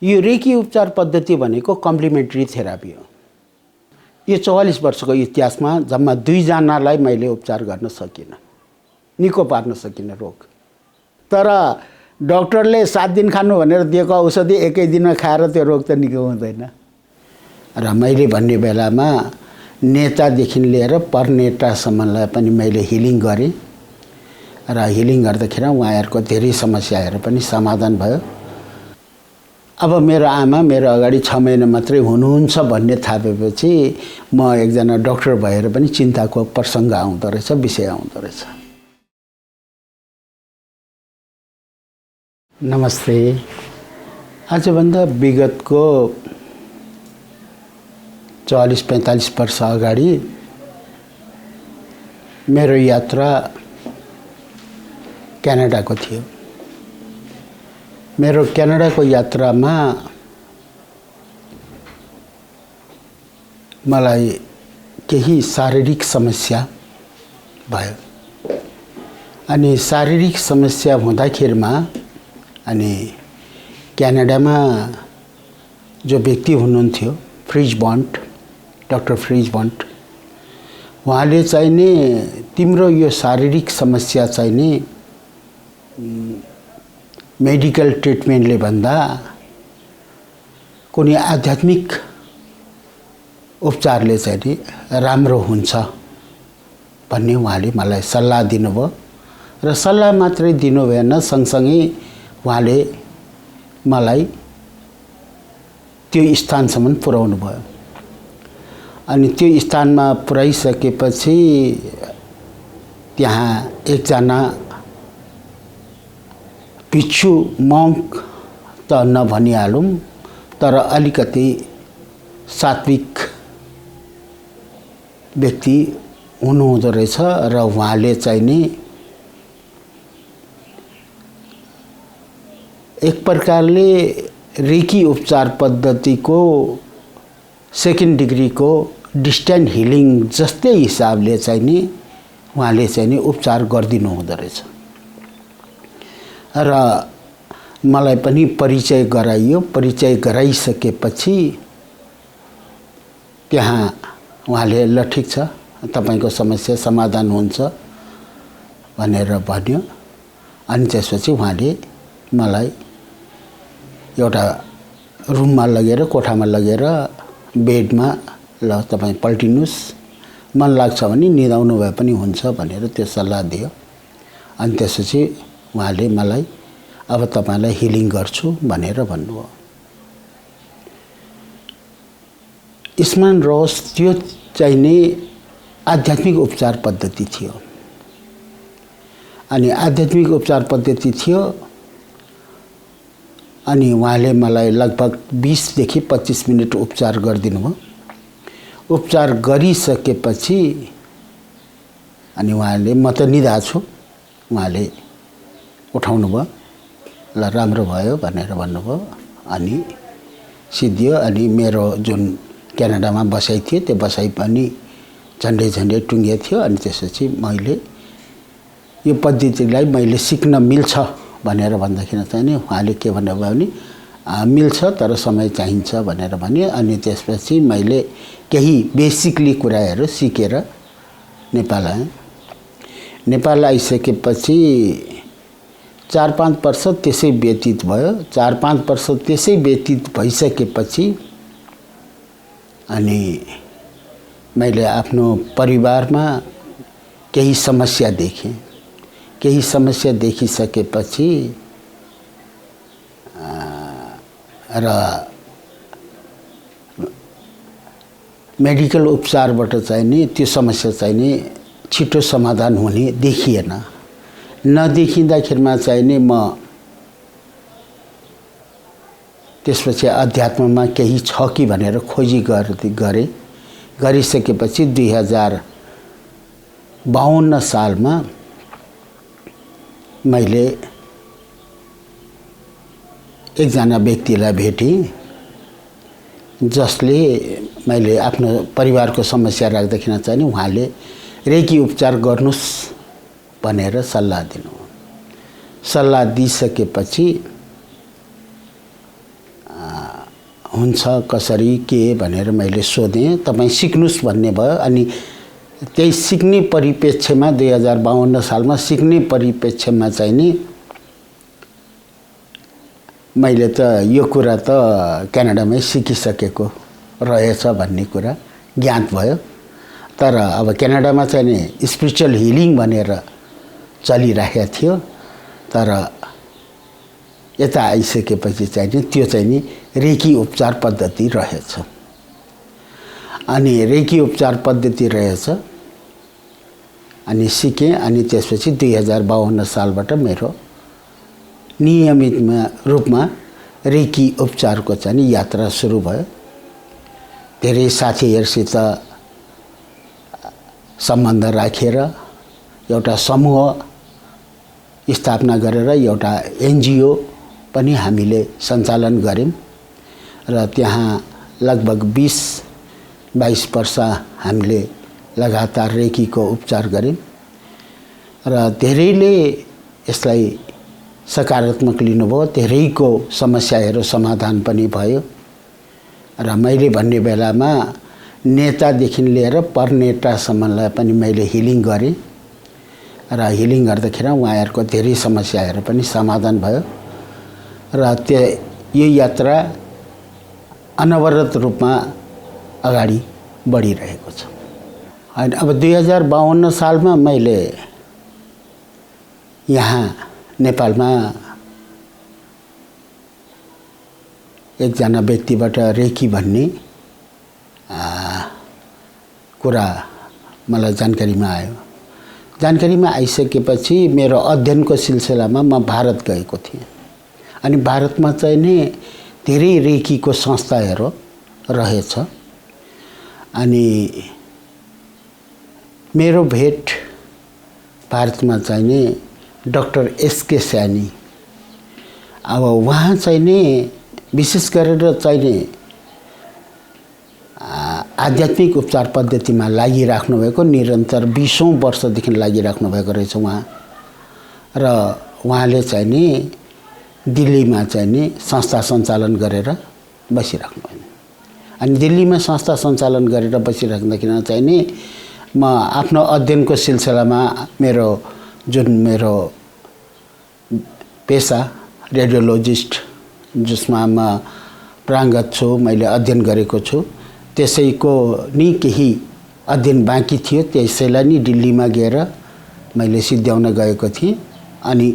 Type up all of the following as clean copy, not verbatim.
यो रेकी उपचार पद्धति भनेको कम्प्लिमेन्ट्री थेरापी हो। यो 44 वर्षको इतिहासमा जम्मा 2 जनालाई मैले उपचार गर्न सकिनँ, निको पार्न सकिनँ रोग। तर डाक्टरले 7 दिन खानु भनेर दिएको औषधि एकै दिनमा खाएर त्यो रोग त निको हुँदैन। र मैले भन्ने बेलामा नेतादेखि लिएर परनेतासम्मलाई पनि मैले हिलिङ गरेँ र हिलिङ गर्दाखेरि उहाँहरूको धेरै समस्याहरू पनि समाधान भयो। अब मेरो आमा मेरो अगाडि 6 महिना मात्रै हुनुहुन्छ भन्ने थापेपछि म एकजना डाक्टर भएर पनि चिन्ताको प्रसङ्ग आउँदो रहेछ, विषय आउँदो रहेछ। नमस्ते। आजभन्दा विगतको 40-45 वर्ष अगाडि मेरो यात्रा क्यानाडाको थियो। मेरो क्यानाडाको यात्रामा मलाई केही शारीरिक समस्या भयो। अनि शारीरिक समस्या हुँदाखेरिमा अनि क्यानाडामा जो व्यक्ति हुनुहुन्थ्यो फ्रिजबन्ट, डाक्टर फ्रिजबन्ट, उहाँले चाहिँ नि तिम्रो यो शारीरिक समस्या चाहिँ नि मेडिकल ट्रिटमेन्टले भन्दा कुनै आध्यात्मिक उपचारले चाहिँ नि राम्रो हुन्छ भन्ने उहाँले मलाई सल्लाह दिनुभयो। र सल्लाह मात्रै दिनु भएन, सँगसँगै उहाँले मलाई त्यो स्थानसम्म पुर्याउनु भयो। अनि त्यो स्थानमा पुर्याइसकेपछि त्यहाँ एकजना भिक्षु मङ्क त नभनिहालौँ, तर अलिकति सात्विक व्यक्ति हुनुहुँदो रहेछ। र उहाँले चाहिँ नि एक प्रकारले रेकी उपचार पद्धतिको सेकेन्ड डिग्रीको डिस्टेन्ट हिलिङ जस्तै हिसाबले चाहिँ नि उहाँले चाहिँ नि उपचार गरिदिनु हुँदो रहेछ। र मलाई पनि परिचय गराइयो। परिचय गराइसकेपछि त्यहाँ उहाँले ल ठिक छ, तपाईको समस्या समाधान हुन्छ भनेर भन्यो। अनि त्यसपछि उहाँले मलाई एउटा रुममा लगेर, कोठामा लगेर बेडमा ल तपाईँ पल्टिनुस्, मन लाग्छ भने निदाउनु भए पनि हुन्छ भनेर त्यो सल्लाह दियो। अनि त्यसपछि उहाँले मलाई अब तपाईलाई हिलिङ गर्छु भनेर भन्नुभयो। स्मरण रहोस्, त्यो चाहिँ नि आध्यात्मिक उपचार पद्धति थियो। अनि आध्यात्मिक उपचार पद्धति थियो। अनि उहाँले मलाई लगभग 20 देखि 25 मिनट उपचार गरिदिनु भयो। उपचार गरिसकेपछि अनि उहाँले म त निधा छु, उहाँले उठाउनु भयो। ल राम्रो भयो भनेर भन्नुभयो। अनि सिद्धियो। अनि मेरो जुन क्यानाडामा बसाइ थियो त्यो बसाइ पनि झन्डै झन्डै टुङ्गे थियो। अनि त्यसपछि मैले यो पद्धतिलाई मैले सिक्न मिल्छ भनेर भन्दाखेरि चाहिँ नि उहाँले के भन्नुभयो भने मिल्छ तर समय चाहिन्छ भनेर भन्यो। अनि त्यसपछि मैले केही बेसिकली कुराहरू सिकेर नेपाल आएँ। नेपाल आइसकेपछि 4-5 वर्ष त्यसै व्यतीत भयो। 4-5 वर्ष त्यसै व्यतीत भइसकेपछि अनि मैले आफ्नो परिवारमा केही समस्या देखेँ। केही समस्या देखिसकेपछि र मेडिकल उपचारबाट चाहिँ नि त्यो समस्या चाहिँ नि छिटो समाधान हुने देखिएन। नदेखिँदाखेरिमा चाहिँ नि म त्यसपछि अध्यात्ममा केही छ कि भनेर खोजी गरेँ। गरिसकेपछि 2052 सालमा मैले एकजना व्यक्तिलाई भेटेँ जसले मैले आफ्नो परिवारको समस्या राख्दाखेरि चाहिँ नि उहाँले रेकी उपचार गर्नुस् भनेर सल्लाह दिनु। सल्लाह दिइसकेपछि हुन्छ कसरी के भनेर मैले सोधेँ। तपाईँ सिक्नुस् भन्ने भयो। अनि त्यही सिक्ने परिप्रेक्ष्यमा 2052 सालमा सिक्ने परिप्रेक्ष्यमा चाहिँ नि मैले त यो कुरा त क्यानाडामै सिकिसकेको रहेछ भन्ने कुरा ज्ञात भयो। तर अब क्यानाडामा चाहिँ नि स्पिरिचुअल हिलिङ भनेर चलिरहेको थियो। तर यता आइसकेपछि चाहिँ नि त्यो चाहिँ नि रेकी उपचार पद्धति रहेछ। अनि रेकी उपचार पद्धति रहेछ अनि सिकेँ। अनि त्यसपछि 2052 सालबाट मेरो नियमित रूपमा रेकी उपचारको चाहिँ नि यात्रा सुरु भयो। धेरै साथीहरूसित सम्बन्ध राखेर एउटा समूह स्थापना गरेर एउटा एनजिओ पनि हामीले सञ्चालन गऱ्यौँ र त्यहाँ लगभग 20-22 वर्ष हामीले लगातार रेकीको उपचार गऱ्यौँ र धेरैले यसलाई सकारात्मक लिनुभयो। धेरैको समस्याहरू समाधान पनि भयो र मैले भन्ने बेलामा नेतादेखि लिएर परनेतासम्मलाई पनि मैले हिलिङ गरेँ र हिलिङ गर्दाखेरि उहाँहरूको धेरै समस्याहरू पनि समाधान भयो र यो यात्रा अनवरत रूपमा अगाडि बढिरहेको छ। अनि अब 2052 सालमा मैले यहाँ नेपालमा एकजना व्यक्तिबाट रेकी भन्ने कुरा मलाई जानकारीमा आयो। जानकारीमा आइसकेपछि मेरो अध्ययनको सिलसिलामा म भारत गएको थिएँ। अनि भारतमा चाहिँ नि धेरै रेकीको संस्थाहरू रहेछ। अनि मेरो भेट भारतमा चाहिँ नि डाक्टर एसके स्यानी। अब उहाँ चाहिँ नि विशेष गरेर चाहिँ नि आध्यात्मिक उपचार पद्धतिमा लागिराख्नु भएको निरन्तर 20औं वर्षदेखि लागिराख्नु भएको रहेछ उहाँ। र उहाँले चाहिँ नि दिल्लीमा चाहिँ नि संस्था सञ्चालन गरेर बसिराख्नु भयो। अनि दिल्लीमा संस्था सञ्चालन गरेर बसिराख्दाखेरि चाहिँ नि म आफ्नो अध्ययनको सिलसिलामा मेरो पेसा रेडियोलोजिस्ट जसमा म प्राङ्गत छु, मैले अध्ययन गरेको छु, त्यसैको नि केही अध्ययन बाँकी थियो। त्यसैलाई नि दिल्लीमा गएर मैले सिद्ध्याउन गएको थिएँ। अनि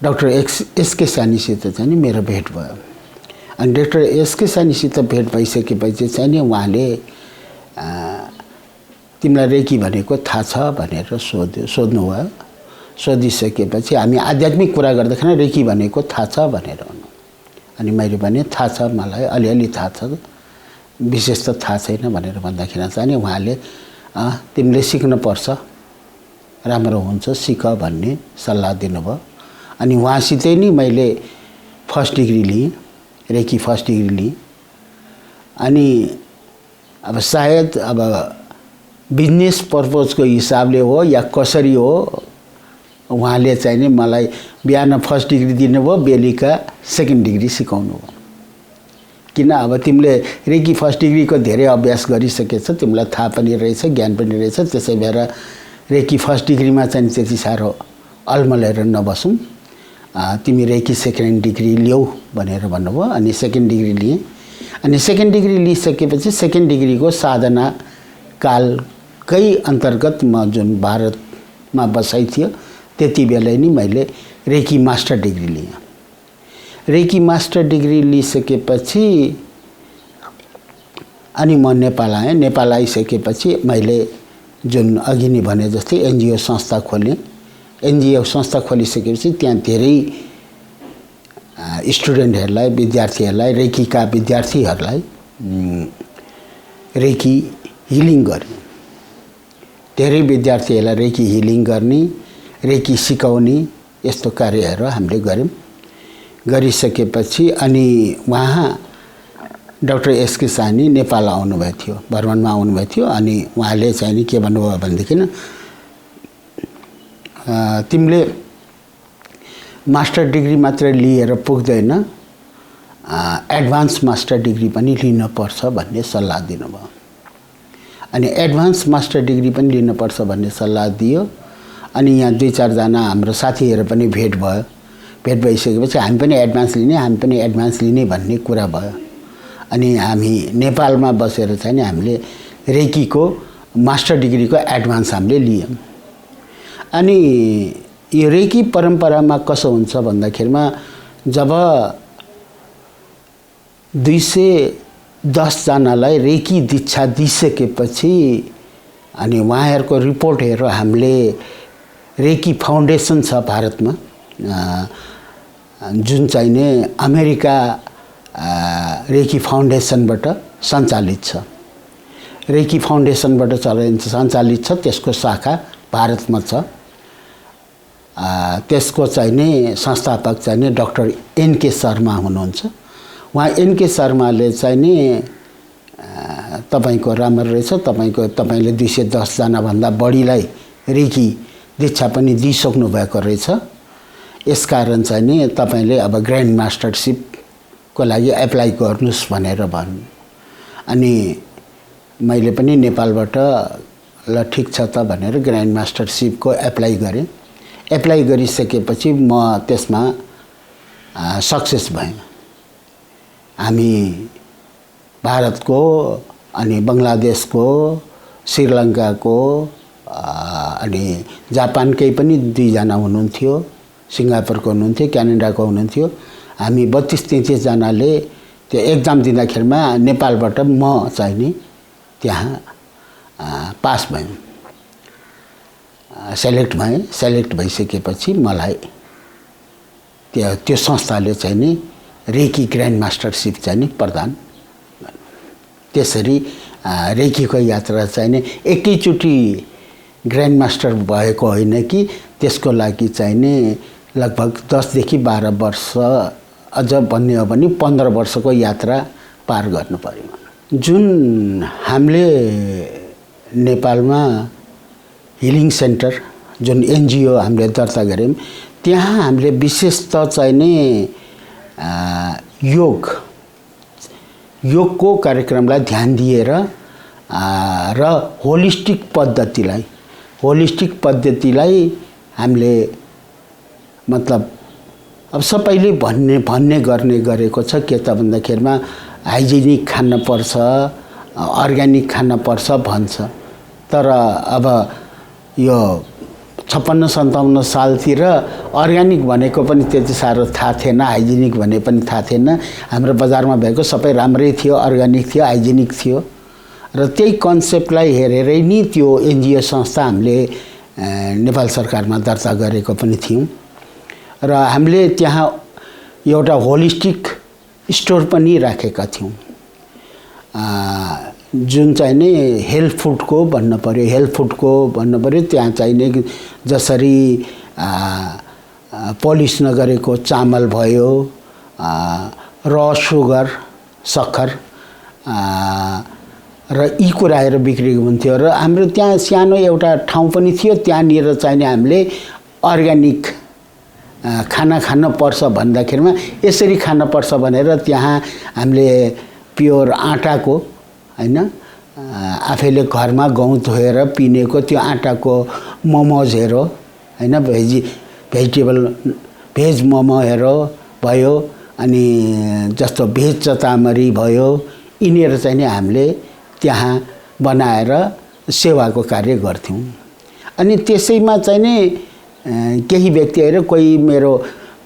डाक्टर एसके सानीसित चाहिँ नि मेरो भेट भयो। अनि डाक्टर एसके सानीसित भेट भइसकेपछि चाहिँ नि उहाँले तिमीलाई रेकी भनेको थाहा छ भनेर सोध्नुभयो। सोधिसकेपछि हामी आध्यात्मिक कुरा गर्दाखेरि रेकी भनेको थाहा छ भनेर भन्नु। अनि मैले भने थाहा छ, मलाई अलिअलि थाहा छ, विशेष त थाहा छैन भनेर भन्दाखेरि चाहिँ नि उहाँले तिमीले सिक्नुपर्छ, राम्रो हुन्छ, सिक भन्ने सल्लाह दिनुभयो। अनि उहाँसितै नि मैले फर्स्ट डिग्री लिएँ, रेकी फर्स्ट डिग्री लिएँ। अनि अब सायद अब बिजनेस पर्पजको हिसाबले हो या कसरी हो, उहाँले चाहिँ नि मलाई बिहान फर्स्ट डिग्री दिनुभयो, बेलुका सेकेन्ड डिग्री सिकाउनु भयो। किन अब तिमीले रेकी फर्स्ट डिग्रीको धेरै अभ्यास गरिसकेछ, तिमीलाई थाहा पनि रहेछ, ज्ञान पनि रहेछ, त्यसै भएर रेकी फर्स्ट डिग्रीमा चाहिँ त्यति साह्रो अल्मलेर नबसौँ, तिमी रेकी सेकेन्ड डिग्री ल्याऊ भनेर भन्नुभयो। अनि सेकेन्ड डिग्री लिएँ। अनि सेकेन्ड डिग्री लिइसकेपछि सेकेन्ड डिग्रीको साधना कालकै अन्तर्गत म जुन भारतमा बसाइ थियो त्यति बेला नि मैले रेकी मास्टर डिग्री लिएँ। रेकी मास्टर डिग्री लिइसकेपछि अनि म नेपाल आएँ। नेपाल आइसकेपछि मैले जुन अघि नै भने जस्तै एनजिओ संस्था खोलेँ। एनजिओ संस्था खोलिसकेपछि त्यहाँ धेरै स्टुडेन्टहरूलाई, विद्यार्थीहरूलाई, रेकीका विद्यार्थीहरूलाई रेकी हिलिङ गर्ने, धेरै विद्यार्थीहरूलाई रेकी हिलिङ गर्ने, रेकी सिकाउने यस्तो कार्यहरू हामीले गऱ्यौँ। गरिसकेपछि अनि उहाँ डाक्टर एसके सानी नेपाल आउनुभएको थियो, भ्रमणमा आउनुभएको थियो। अनि उहाँले चाहिँ नि के भन्नुभयो भनेदेखि तिमीले मास्टर डिग्री मात्र लिएर पुग्दैन, एडभान्स मास्टर डिग्री पनि लिनुपर्छ भन्ने सल्लाह दिनुभयो। अनि एडभान्स मास्टर डिग्री पनि लिनुपर्छ भन्ने सल्लाह दियो। अनि यहाँ 2-4 जना हाम्रो साथीहरू पनि भेट भयो। भेट भइसकेपछि हामी पनि एडभान्स लिने भन्ने कुरा भयो। अनि हामी नेपालमा बसेर चाहिँ नि हामीले रेकीको मास्टर डिग्रीको एडभान्स हामीले लियौँ। अनि यो रेकी परम्परामा कसो हुन्छ भन्दाखेरिमा जब 210 जनालाई रेकी दीक्षा दिइसकेपछि अनि उहाँहरूको रिपोर्ट हेरेर हामीले रेकी फाउन्डेसन छ भारतमा जुन चाहिँ नि अमेरिका रेकी फाउन्डेसनबाट सञ्चालित छ। रेकी फाउन्डेसनबाट सञ्चालित छ, त्यसको शाखा भारतमा छ। त्यसको चाहिँ नि संस्थापक चाहिँ नि डाक्टर एनके शर्मा हुनुहुन्छ। उहाँ एनके शर्माले चाहिँ नि तपाईको राम्रो रहेछ, तपाईले 210 जनाभन्दा बढीलाई रेकी दीक्षा पनि दिइसक्नु भएको रहेछ, यसकारण चाहिँ नि तपाईले अब ग्रान्ड मास्टरशिपको लागि एप्लाई गर्नुस् भनेर भन्नु। अनि मैले पनि नेपालबाट ल ठिक छ त भनेर ग्रान्ड मास्टरशिपको एप्लाई गरेँ। एप्लाई गरिसकेपछि म त्यसमा सक्सेस भएँ। हामी भारतको अनि बङ्गलादेशको, श्रीलङ्काको अनि जापानकै पनि 2 जना हुनुहुन्थ्यो, सिङ्गापुरको हुनुहुन्थ्यो, क्यानाडाको हुनुहुन्थ्यो। हामी 32-33 जनाले त्यो एक्जाम दिँदाखेरिमा नेपालबाट म चाहिँ नि त्यहाँ पास भएँ, सेलेक्ट भएँ। सेलेक्ट भइसकेपछि मलाई त्यो संस्थाले चाहिँ नि रेकी ग्रान्ड मास्टरशिप चाहिँ नि प्रदान। त्यसरी रेकीको यात्रा चाहिँ नि एकैचोटि ग्रान्ड मास्टर भएको होइन कि त्यसको लागि चाहिँ नि लगभग 10 देखि 12 वर्ष, अझ भन्ने हो भने 15 वर्षको यात्रा पार गर्नु पर्यो। जुन हामीले नेपालमा हिलिङ सेन्टर जुन एनजिओ हामीले दर्ता गऱ्यौँ, त्यहाँ हामीले विशेषतः चाहिँ नि योगको कार्यक्रमलाई ध्यान दिएर र होलिस्टिक पद्धतिलाई हामीले मतलब अब सबैले भन्ने गर्ने गरेको छ के त भन्दाखेरिमा हाइजेनिक खान पर्छ, अर्ग्यानिक खान पर्छ भन्छ। तर अब यो 56-57 सालतिर अर्ग्यानिक भनेको पनि त्यति साह्रो थाहा थिएन, हाइजेनिक भने पनि थाहा थिएन। हाम्रो बजारमा भएको सबै राम्रै थियो, अर्ग्यानिक थियो, हाइजेनिक थियो। र त्यही कन्सेप्टलाई हेरेरै नि त्यो एनजिओ संस्था हामीले नेपाल सरकारमा दर्ता गरेको पनि थियौँ। र हामीले त्यहाँ एउटा होलिस्टिक स्टोर पनि राखेका थियौँ, जुन चाहिँ नि हेल्थ फुडको भन्नु पर्यो। त्यहाँ चाहिँ नि जसरी पलिस नगरेको चामल भयो, र सुगर, सक्खर र यी कुराहरू बिक्री हुन्थ्यो। र हाम्रो त्यहाँ सानो एउटा ठाउँ पनि थियो, त्यहाँनिर चाहिँ नि हामीले अर्ग्यानिक खाना खान पर्छ भन्दाखेरिमा यसरी खान पर्छ भनेर त्यहाँ हामीले प्योर आटाको हैन, आफैले घरमा गहुँ धोएर पिनेको त्यो आटाको मोमोजहरू हैन, भेज मोमोहरू भयो, अनि जस्तो भेज चतामरी भयो, यिनीहरू चाहिँ नि हामीले त्यहाँ बनाएर सेवाको कार्य गर्थ्यौँ। अनि त्यसैमा चाहिँ नि केही व्यक्तिहरू, कोही मेरो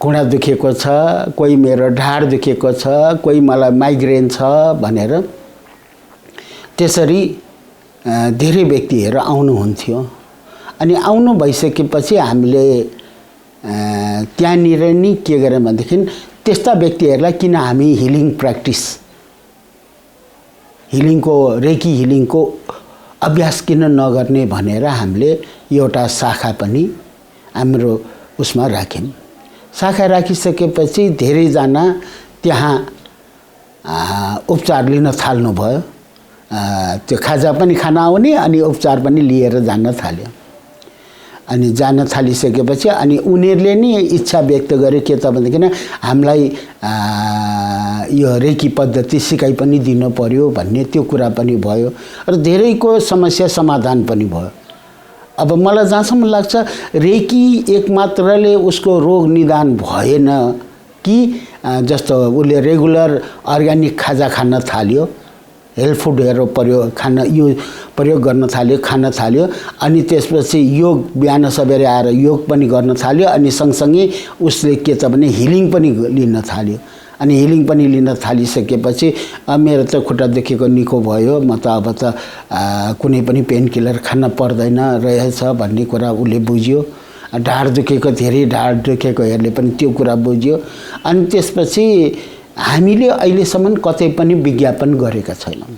घुँडा दुखेको छ, कोही मेरो ढाड दुखेको छ, कोही मलाई माइग्रेन छ भनेर त्यसरी धेरै व्यक्तिहरू आउनुहुन्थ्यो। अनि आउनु भइसकेपछि हामीले त्यहाँनिर नि के गर्यौँ भनेदेखि त्यस्ता व्यक्तिहरूलाई किन हामी रेकी हिलिङको अभ्यास किन नगर्ने भनेर हामीले एउटा शाखा पनि हाम्रो उसमा राख्यौँ। शाखा राखिसकेपछि धेरैजना त्यहाँ उपचार लिन थाल्नुभयो। त्यो खाजा पनि खान आउने अनि उपचार पनि लिएर जान थाल्यो। अनि जान थालिसकेपछि अनि उनीहरूले नि इच्छा व्यक्त गरे के त भनेदेखि हामीलाई यो रेकी पद्धति सिकाइ पनि दिनु पर्यो भन्ने त्यो कुरा पनि भयो र धेरैको समस्या समाधान पनि भयो। अब मलाई जहाँसम्म लाग्छ रेकी एकमात्रले उसको रोग निदान भएन कि जस्तो उसले रेगुलर अर्ग्यानिक खाजा खान थाल्यो, हेल्थ फुडहरू प्रयोग गर्न थाल्यो, खान थाल्यो, अनि त्यसपछि योग बिहान सबेरै आएर योग पनि गर्न थाल्यो, अनि सँगसँगै उसले के त भने हिलिङ पनि लिन थाल्यो। अनि हिलिङ पनि लिन थालिसकेपछि मेरो त खुट्टा दुखेको निको भयो, म त अब त कुनै पनि पेन किलर खान पर्दैन रहेछ भन्ने कुरा उसले बुझ्यो। ढाड दुखेको धेरै ढाड दुखेकोहरूले पनि त्यो कुरा बुझ्यो। अनि त्यसपछि हामीले अहिलेसम्म कतै पनि विज्ञापन गरेका छैनौँ।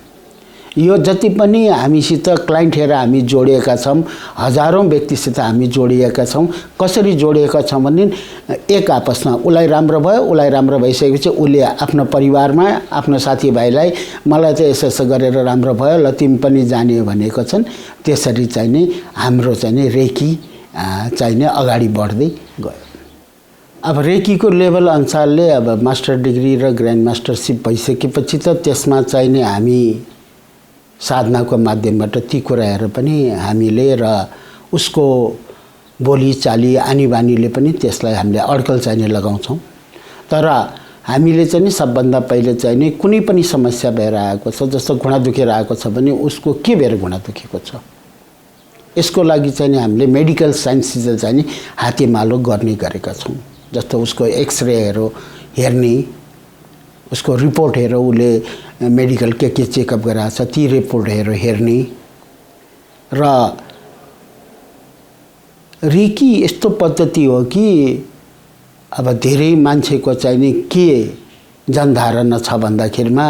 यो जति पनि हामीसित क्लाइन्टहरू हामी जोडिएका छौँ, हजारौँ व्यक्तिसित हामी जोडिएका छौँ। कसरी जोडिएका छौँ भने एक आपसमा उसलाई राम्रो भयो, उसलाई राम्रो भइसकेपछि उसले आफ्नो परिवारमा आफ्नो साथीभाइलाई मलाई त यसो गरेर राम्रो भयो ल तिमी पनि जाने भनेको छन्। त्यसरी चाहिँ नि हाम्रो चाहिँ नि रेकी चाहिँ नि अगाडि बढ्दै गयो। अब रेकीको लेभल अनुसारले अब मास्टर डिग्री र ग्रान्ड मास्टरसिप भइसकेपछि त त्यसमा चाहिँ नि हामी साधनाको माध्यमबाट ती कुराहरू पनि हामीले र उसको बोलीचाली आनीबानीले पनि त्यसलाई हामीले अड्कल चाहिँ नि लगाउँछौँ। तर हामीले चाहिँ नि सबभन्दा पहिले चाहिँ नि कुनै पनि समस्या भएर आएको छ, जस्तो घुँडा दुखेर आएको छ भने उसको के भएर घुँडा दुखेको छ, यसको लागि चाहिँ नि हामीले मेडिकल साइन्ससित चाहिँ नि हातेमालो गर्ने गरेका छौँ। जस्तो उसको एक्सरेहरू हेर्ने, उसको रिपोर्टहरू उसले मेडिकल के चेकअप गराएको छ ती रिपोर्टहरू हेर्ने। र रेकी यस्तो पद्धति हो कि अब धेरै मान्छेको चाहिँ नि के जनधारणा छ भन्दाखेरिमा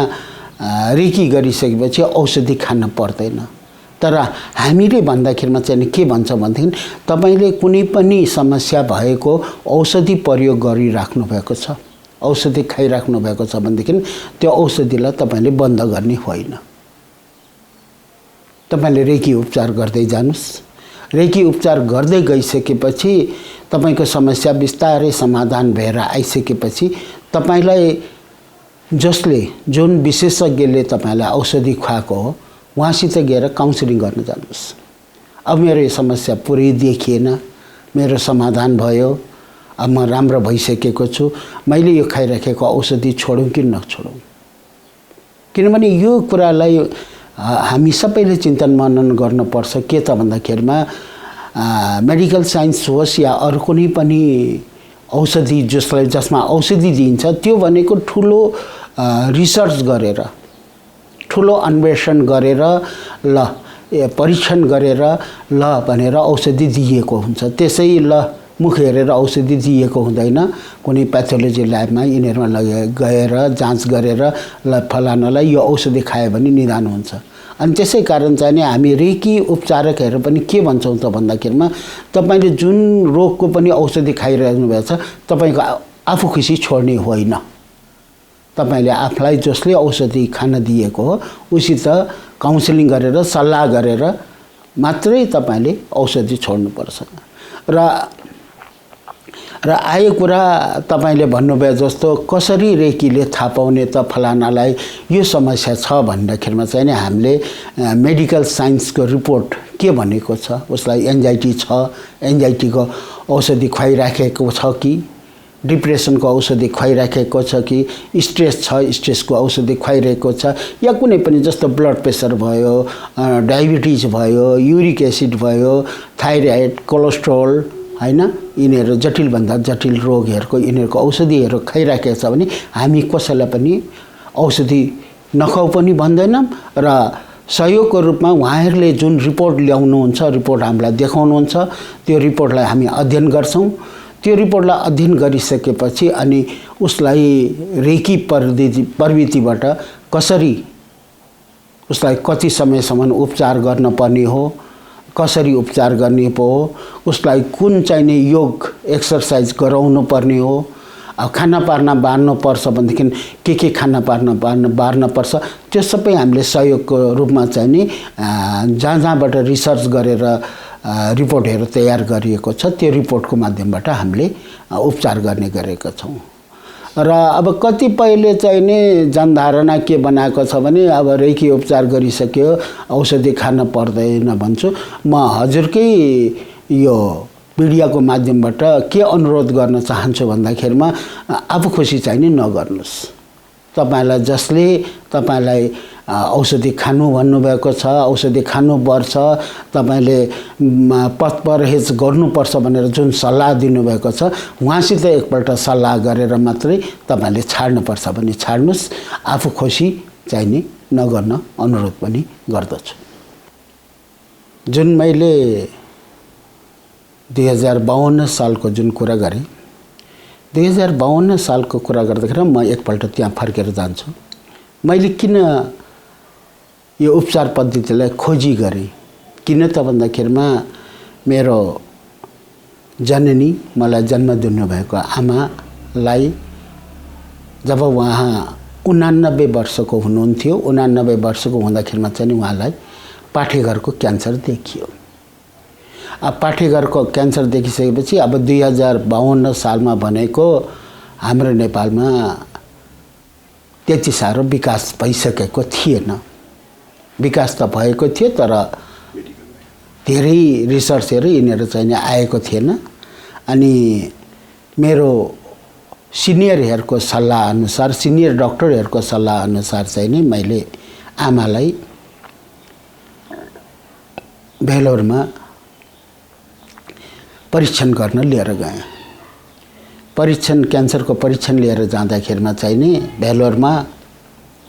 रेकी गरिसकेपछि औषधि खान पर्दैन। तर हामीले भन्दाखेरिमा चाहिँ के भन्छ भनेदेखि तपाईले कुनै पनि समस्या भएको औषधि प्रयोग गरिराख्नु भएको छ, औषधि खाइराख्नु भएको छ भनेदेखि त्यो औषधिलाई तपाईले बन्द गर्ने होइन। तपाईले रेकी उपचार गर्दै जानुस्। रेकी उपचार गर्दै गइसकेपछि तपाईको समस्या बिस्तारै समाधान भएर आइसकेपछि तपाईलाई जसले जुन विशेषज्ञले तपाईलाई औषधि खुवाएको हो उहाँसित गएर काउन्सिलिङ गर्न जानुहोस्। अब मेरो यो समस्या पुरै देखिएन, मेरो समाधान भयो, अब म राम्रो भइसकेको छु, मैले यो खाइराखेको औषधि छोडौँ कि नछोडौँ। किनभने यो कुरालाई हामी सबैले चिन्तन मनन गर्नुपर्छ। के त भन्दाखेरिमा मेडिकल साइन्स होस् या अरू कुनै पनि औषधि जसमा औषधि दिइन्छ त्यो भनेको ठुलो रिसर्च गरेर, ठुलो अन्वेषण गरेर ल परीक्षण गरेर ल भनेर औषधि दिएको हुन्छ। त्यसै ल मुख हेरेर औषधि दिएको हुँदैन। कुनै प्याथोलोजी ल्याबमा यिनीहरूमा गएर जाँच गरेर ल फलानालाई यो औषधि खायो भने निदान हुन्छ। अनि त्यसै कारण चाहिँ नि हामी रेकी उपचारकहरू पनि के भन्छौँ त भन्दाखेरिमा तपाईले जुन रोगको पनि औषधि खाइरहनु भएको छ तपाईको आफू खुसी छोड्ने होइन। तपाईले आफूलाई जसले औषधि खान दिएको हो उसित काउन्सिलिङ गरेर सल्लाह गरेर मात्रै तपाईले औषधि छोड्नुपर्छ। र आयो कुरा तपाईले भन्नुभयो जस्तो कसरी रेकीले थाहा पाउने त फलानालाई यो समस्या छ भन्दाखेरिमा चाहिँ नि हामीले मेडिकल साइन्सको रिपोर्ट के भनेको छ, उसलाई एन्जाइटी छ, एन्जाइटीको औषधि खुवाइराखेको छ कि, डिप्रेसनको औषधि खुवाइराखेको छ कि, स्ट्रेस छ स्ट्रेसको औषधि खुवाइरहेको छ, या कुनै पनि जस्तो ब्लड प्रेसर भयो, डायबिटिज भयो, युरिक एसिड भयो, थाइरोइड, कोलेस्ट्रोल हैन, यिनीहरू जटिलभन्दा जटिल रोगहरूको यिनीहरूको औषधिहरू खाइराखेको छ भने हामी कसैलाई पनि औषधि नखाऊ पनि भन्दैनौँ। र सहयोगको रूपमा उहाँहरूले जुन रिपोर्ट ल्याउनुहुन्छ, रिपोर्ट हामीलाई देखाउनुहुन्छ, त्यो रिपोर्टलाई हामी अध्ययन गर्छौँ। त्यो रिपोर्टलाई अध्ययन गरिसकेपछि अनि उसलाई रेकी प्रविधिबाट कसरी उसलाई कति समयसम्म उपचार गर्न पर्ने हो, कसरी उपचार गर्ने पो हो, उसलाई कुन चाहिने योग एक्सरसाइज गराउनु पर्ने हो, खाना पार्न बार्नु पर्छ भनेदेखि के खाना पार्न बार्न पर्छ, त्यो सबै हामीले सहयोगको रूपमा चाहिँ नि जहाँबाट रिसर्च गरेर रिपोर्टहरू तयार गरिएको छ। त्यो रिपोर्टको माध्यमबाट हामीले उपचार गर्ने गरेका छौँ। र अब कतिपयले चाहिँ नि जनधारणा के बनाएको छ भने अब रेकी उपचार गरिसक्यो औषधि खान पर्दैन भन्छु। म हजुरकै यो मिडियाको माध्यमबाट के अनुरोध गर्न चाहन्छु भन्दाखेरिमा आफू खुसी चाहिँ नि नगर्नुहोस्। तपाईलाई जसले तपाईलाई औषधि खानु भन्नुभएको छ, औषधि खानुपर्छ, तपाईले परहेज गर्नुपर्छ भनेर जुन सल्लाह दिनुभएको छ उहाँसित एकपल्ट सल्लाह गरेर मात्रै तपाईले छाड्नुपर्छ भने छाड्नुहोस्। आफू खुसी चाहिँ नि नगर्न अनुरोध पनि गर्दछु। जुन मैले 2052 सालको जुन कुरा गरेँ, 2052 सालको कुरा गर्दाखेरि म एकपल्ट त्यहाँ फर्केर जान्छु। मैले किन यो उपचार पद्धतिलाई खोजी गरेँ, किन त भन्दाखेरिमा मेरो जननी मलाई जन्म दिनुभएको आमालाई जब उहाँ 89 वर्षको हुनुहुन्थ्यो, 89 वर्षको हुँदाखेरिमा चाहिँ उहाँलाई पाठेघरको क्यान्सर देखियो। अब पाठेघरको क्यान्सर देखिसकेपछि अब 2052 सालमा भनेको हाम्रो नेपालमा त्यति साह्रो विकास भइसकेको थिएन। विकास त भएको थियो तर धेरै रिसर्चहरू यिनीहरू चाहिँ आएको थिएन। अनि मेरो सिनियरहरूको सल्लाह अनुसार, सिनियर डाक्टरहरूको सल्लाह अनुसार चाहिँ नि मैले आमालाई भेलोरमा परीक्षण गर्न लिएर गएँ। परीक्षण क्यान्सरको परीक्षण लिएर जाँदाखेरिमा चाहिँ नि भेलोरमा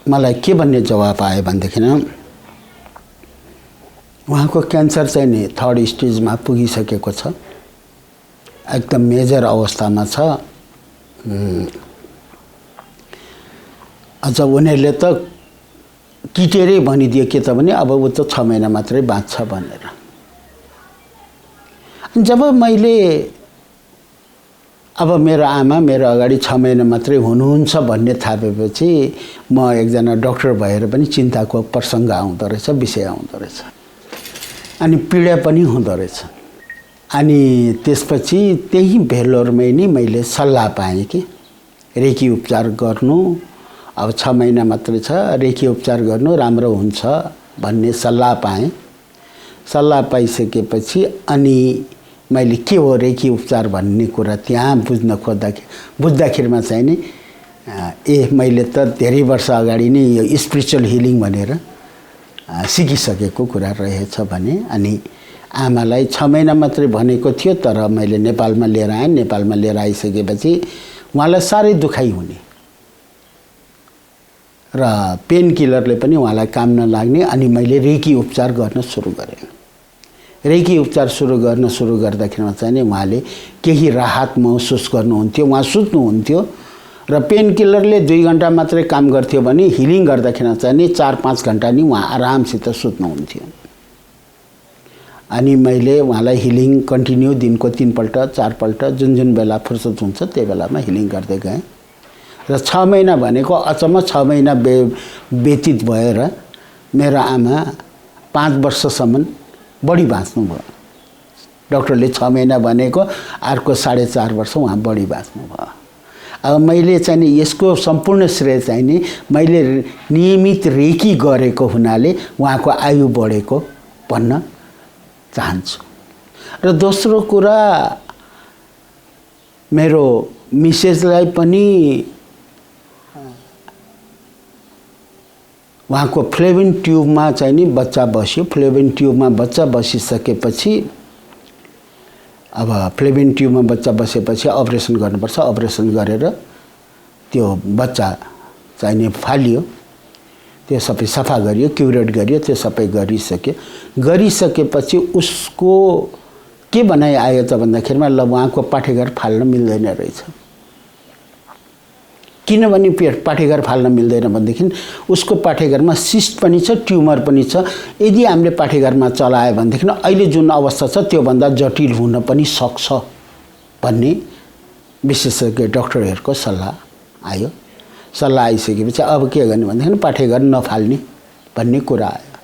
मलाई के भन्ने जवाब आयो भनेदेखि उहाँको क्यान्सर चाहिँ नि 3rd स्टेजमा पुगिसकेको छ, एकदम मेजर अवस्थामा छ। अझ उनीहरूले त किटेरै भनिदियो के त भने अब ऊ त 6 महिना मात्रै बाँच्छ भनेर। जब मैले अब मेरो आमा मेरो अगाडि 6 महिना मात्रै हुनुहुन्छ भन्ने थाहा पाएपछि म एकजना डाक्टर भएर पनि चिन्ताको प्रसङ्ग आउँदो रहेछ, विषय आउँदो रहेछ, अनि पीडा पनि हुँदो रहेछ। अनि त्यसपछि त्यही भेलोरमै नि मैले सल्लाह पाएँ कि रेकी उपचार गर्नु, अब 6 महिना मात्रै छ, रेकी उपचार गर्नु राम्रो हुन्छ भन्ने सल्लाह पाएँ। सल्लाह पाइसकेपछि अनि मैले के हो रेकी उपचार भन्ने कुरा त्यहाँ बुझ्दाखेरिमा चाहिँ नि मैले त धेरै वर्ष अगाडि नै यो स्पिरिचुअल हिलिङ भनेर सिकिसकेको कुरा रहेछ भने। अनि आमालाई 6 महिना मात्रै भनेको थियो तर मैले नेपालमा लिएर आएँ। नेपालमा लिएर आइसकेपछि उहाँलाई साह्रै दुखाइ हुने र पेन किलरले पनि उहाँलाई काम नलाग्ने। अनि मैले रेकी उपचार गर्न सुरु गरेँ। रेकी उपचार सुरु गर्दाखेरिमा चाहिँ नि उहाँले केही राहत महसुस गर्नुहुन्थ्यो। उहाँ सुत्नुहुन्थ्यो र पेन किलरले 2 घण्टा मात्रै काम गर्थ्यो भने हिलिङ गर्दाखेरि चाहिँ नि 4-5 घण्टा नि उहाँ आरामसित सुत्नुहुन्थ्यो। अनि मैले उहाँलाई हिलिङ कन्टिन्यू दिनको 3 पल्ट 4 पल्ट जुन बेला फुर्सद हुन्छ त्यही बेलामा हिलिङ गर्दै गएँ। र 6 महिना भनेको अचम्म 6 महिना व्यतीत भएर मेरो आमा 5 वर्षसम्म बढी बाँच्नुभयो। डाक्टरले 6 महिना भनेको अर्को 4.5 वर्ष उहाँ बढी बाँच्नुभयो। अब मैले चाहिँ नि यसको सम्पूर्ण श्रेय चाहिँ नि मैले नियमित रेकी गरेको हुनाले उहाँको आयु बढेको भन्न चाहन्छु। र दोस्रो कुरा मेरो मिसेसलाई पनि उहाँको फ्लेबिन ट्युबमा चाहिँ नि बच्चा बस्यो। फ्लेबिन ट्युबमा बच्चा बसिसकेपछि अब फ्लेबिन ट्युबमा बच्चा बसेपछि अपरेसन गर्नुपर्छ। अपरेसन गरेर त्यो बच्चा चाहिँ नि फालियो, त्यो सबै सफा गरियो, क्युरेट गरियो, त्यो सबै गरिसकेपछि उसको के भनाइ आयो त भन्दाखेरिमा ल उहाँको पाठेघर फाल्न मिल्दैन रहेछ। किनभने पाठेघर फाल्न मिल्दैन भनेदेखि उसको पाठेघरमा सिस्ट पनि छ, ट्युमर पनि छ। यदि हामीले पाठेघरमा चलायो भनेदेखि अहिले जुन अवस्था छ त्योभन्दा जटिल हुन पनि सक्छ भन्ने विशेषज्ञ डाक्टरहरूको सल्लाह आयो। सल्लाह आइसकेपछि अब के गर्ने भनेदेखि पाठेघर नफाल्ने भन्ने कुरा आयो।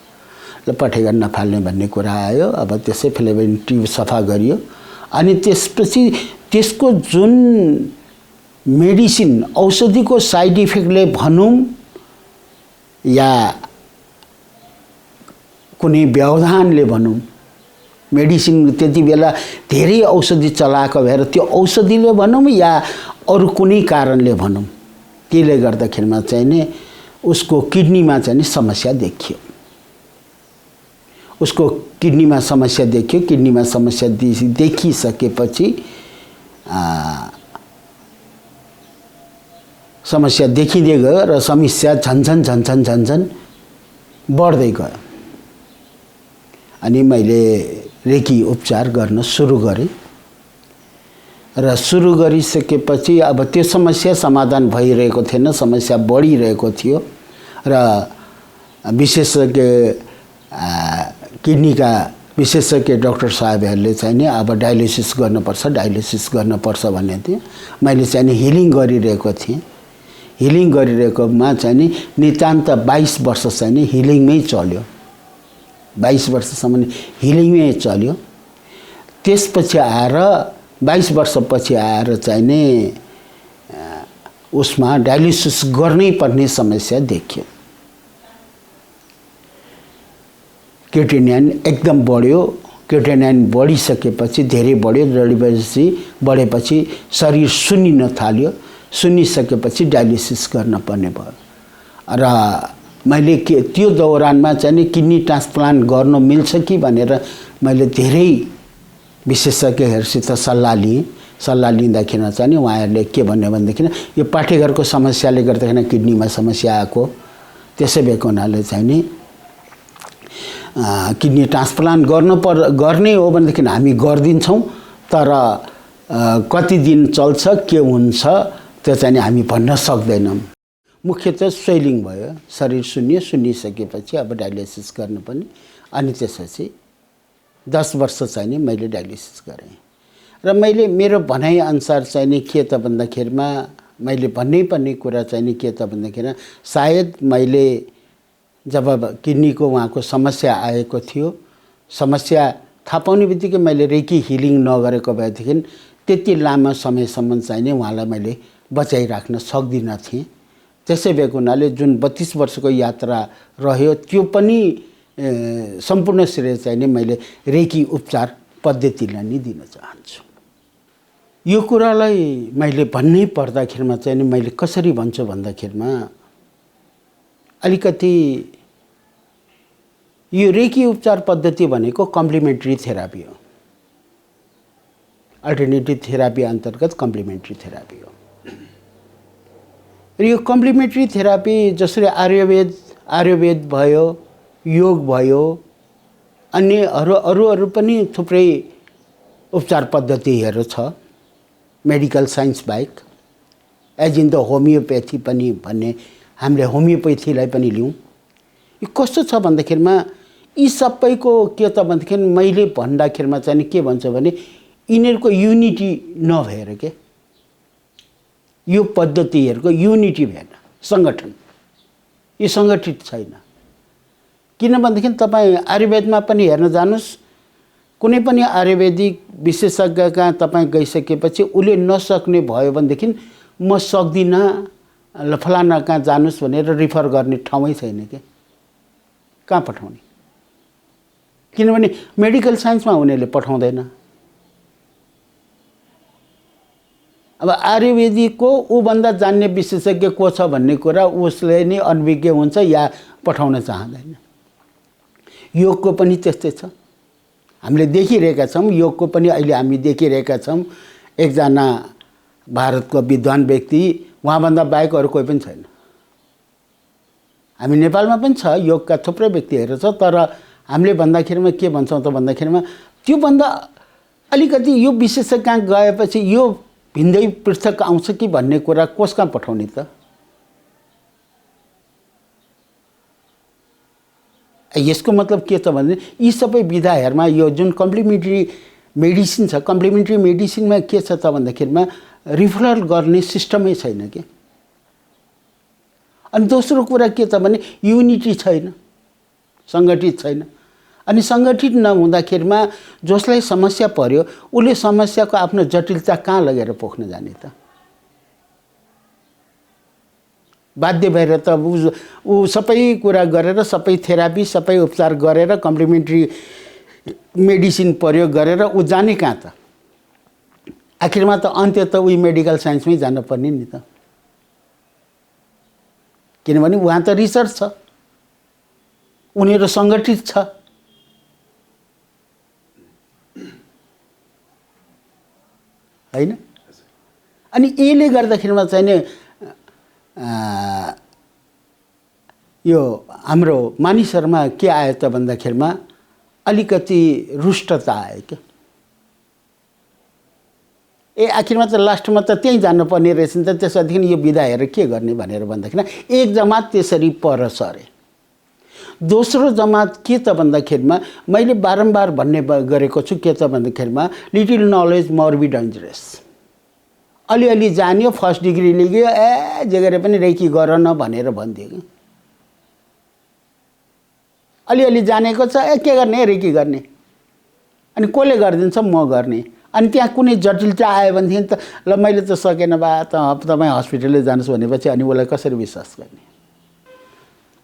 पठेघर नफाल्ने भन्ने कुरा आयो। अब त्यसै फेलोपियन ट्युब सफा गरियो अनि त्यसपछि त्यसको जुन मेडिसिन औषधिको साइड इफेक्टले भनौँ या कुनै व्यवधानले भनौँ, मेडिसिन त्यति बेला धेरै औषधि चलाएको भएर त्यो औषधिले भनौँ या अरू कुनै कारणले भनौँ, त्यसले गर्दाखेरिमा चाहिँ नि उसको किडनीमा चाहिँ नि समस्या देखियो। उसको किडनीमा समस्या देखियो। किडनीमा समस्या देखिसकेपछि समस्या देखिँदै गयो र समस्या झन्झन बढ्दै गयो। अनि मैले रेकी उपचार गर्न सुरु गरेँ र सुरु गरिसकेपछि अब त्यो समस्या समाधान भइरहेको थिएन, समस्या बढिरहेको थियो र विशेषज्ञ किडनीका विशेषज्ञ डाक्टर साहबहरूले चाहिँ नि अब डायलिसिस गर्नुपर्छ भन्ने थियो। मैले चाहिँ नि हिलिङ गरिरहेको थिएँ। हिलिङ गरिरहेकोमा चाहिँ नि नितान्त 22 वर्ष चाहिँ नि हिलिङमै चल्यो। 22 वर्षसम्म हिलिङमै चल्यो। त्यसपछि आएर 22 वर्षपछि आएर चाहिँ नि उसमा डायलिसिस गर्नै पर्ने समस्या देखियो। क्रिएटिनिन एकदम बढ्यो। क्रिएटिनिन बढिसकेपछि धेरै बढ्यो। बढेपछि शरीर सुन्निन थाल्यो। सुनिसकेपछि डायलिसिस गर्न पर्ने भयो र मैले त्यो दौरानमा चाहिँ नि किडनी ट्रान्सप्लान्ट गर्न मिल्छ कि भनेर मैले धेरै विशेषज्ञहरूसित सल्लाह लिएँ। सल्लाह लिँदाखेरि चाहिँ नि उहाँहरूले के भन्यो भनेदेखि यो पाठेघरको समस्याले गर्दाखेरि किडनीमा समस्या आएको, त्यसै भएको हुनाले चाहिँ नि किडनी ट्रान्सप्लान्ट गर्ने हो भनेदेखि हामी गरिदिन्छौँ, तर कति दिन चल्छ के हुन्छ त्यो चाहिँ हामी भन्न सक्दैनौँ। मुख्यतः स्वेलिङ भयो, शरीर सुनिसकेपछि अब डायलिसिस गर्नुपर्ने। अनि त्यसपछि 10 वर्ष चाहिँ नि मैले डायलिसिस गरेँ र मैले मेरो भनाइअनुसार चाहिँ नि के त भन्दाखेरिमा मैले भन्नै पर्ने कुरा चाहिँ नि के त भन्दाखेरि सायद मैले जब किडनीको उहाँको समस्या आएको थियो, समस्या थाहा पाउने बित्तिकै मैले रेकी हिलिङ नगरेको भएदेखि त्यति लामो समयसम्म चाहिँ नि उहाँलाई मैले बचाइराख्न सक्दिनँ थिएँ। त्यसै भएको हुनाले जुन 32 वर्षको यात्रा रह्यो त्यो पनि सम्पूर्ण श्रेय चाहिँ नि मैले रेकी उपचार पद्धतिलाई नै दिन चाहन्छु। यो कुरालाई मैले भन्नै पर्दाखेरिमा चाहिँ नि मैले कसरी भन्छु भन्दाखेरिमा अलिकति यो रेकी उपचार पद्धति भनेको कम्प्लिमेन्ट्री थेरापी हो। अल्टरनेटिभ थेरापी अन्तर्गत कम्प्लिमेन्ट्री थेरापी हो। र यो कम्प्लिमेन्ट्री थेरापी जसरी आयुर्वेद भयो, योग भयो, अन्य अरू पनि थुप्रै उपचार पद्धतिहरू छ मेडिकल साइन्स बाहेक, एज इन द होमियोप्याथी पनि भन्ने हामीले होमियोप्याथीलाई पनि लिउँ। यो कस्तो छ भन्दाखेरिमा यी सबैको के त भन्दाखेरि मैले भन्दाखेरिमा चाहिँ के भन्छ भने यिनीहरूको युनिटी नभएर के यो पद्धतिहरूको युनिटी भएन, सङ्गठन यो सङ्गठित छैन। किन भनेदेखि तपाईँ आयुर्वेदमा पनि हेर्न जानुस्, कुनै पनि आयुर्वेदिक विशेषज्ञ कहाँ तपाईँ गइसकेपछि उसले नसक्ने भयो भनेदेखि म सक्दिनँ फलाना कहाँ जानुस् भनेर रिफर गर्ने ठाउँै छैन के, कहाँ पठाउने? किनभने मेडिकल साइन्समा उनीहरूले पठाउँदैन। अब आयुर्वेदिकको ऊभन्दा जान्ने विशेषज्ञ को छ भन्ने कुरा उसले नै अनभिज्ञ हुन्छ या पठाउन चाहँदैन। योगको पनि त्यस्तै छ, हामीले देखिरहेका छौँ। योगको पनि अहिले हामी देखिरहेका छौँ। एकजना भारतको विद्वान व्यक्ति, उहाँभन्दा बाहेक अरू कोही पनि छैन। हामी नेपालमा पनि छ योगका थुप्रै व्यक्तिहरू छ, तर हामीले भन्दाखेरिमा के भन्छौँ त भन्दाखेरिमा त्योभन्दा अलिकति यो विशेषज्ञ कहाँ गएपछि यो भिन्दै पृथक आउँछ कि भन्ने कुरा कोस कहाँ पठाउने त? यसको मतलब के त भने यी सबै विधाहरूमा यो जुन कम्प्लिमेन्ट्री मेडिसिन छ, कम्प्लिमेन्ट्री मेडिसिनमा के छ त भन्दाखेरिमा रिफरल गर्ने सिस्टमै छैन के। अनि दोस्रो कुरा के त भने युनिटी छैन। सङ्गठित छैन। अनि सङ्गठित नहुँदाखेरिमा जसलाई समस्या पर्यो उसले समस्याको आफ्नो जटिलता कहाँ लगेर पोख्न जाने त? बाध्य भएर त ऊ सबै कुरा गरेर, सबै थेरापी, सबै उपचार गरेर, कम्प्लिमेन्ट्री मेडिसिन प्रयोग गरेर ऊ जाने कहाँ त? आखिरमा त अन्त्य त उही मेडिकल साइन्समै जानुपर्ने नि त। किनभने उहाँ त रिसर्च छ, उनीहरू सङ्गठित छ। हैन? अनि यसले गर्दाखेरिमा चाहिँ नि यो हाम्रो मानिसहरूमा के आयो त भन्दाखेरिमा अलिकति रुष्टता आयो क्या। आखिरमा त लास्टमा त त्यहीँ जानुपर्ने रहेछ नि त, त्यसपछि यो बिदा हेरेर के गर्ने भनेर भन्दाखेरि एक जमात त्यसरी पर सरे। दोस्रो जमात के त भन्दाखेरिमा मैले बारम्बार भन्ने गरेको छु, के त भन्दाखेरिमा little knowledge more be dangerous. अलिअलि जान्यो, फर्स्ट डिग्री लिग्यो, जे गरे पनि रेकी गर न भनेर भनिदियो कि। अलिअलि जानेको छ, के गर्ने रेकी गर्ने, अनि कसले गरिदिन्छ म गर्ने। अनि त्यहाँ कुनै जटिलता आयो भनेदेखि त ल मैले त सकेन बा त तपाईँ हस्पिटलले जानुहोस् भनेपछि अनि उसलाई कसरी विश्वास गर्ने?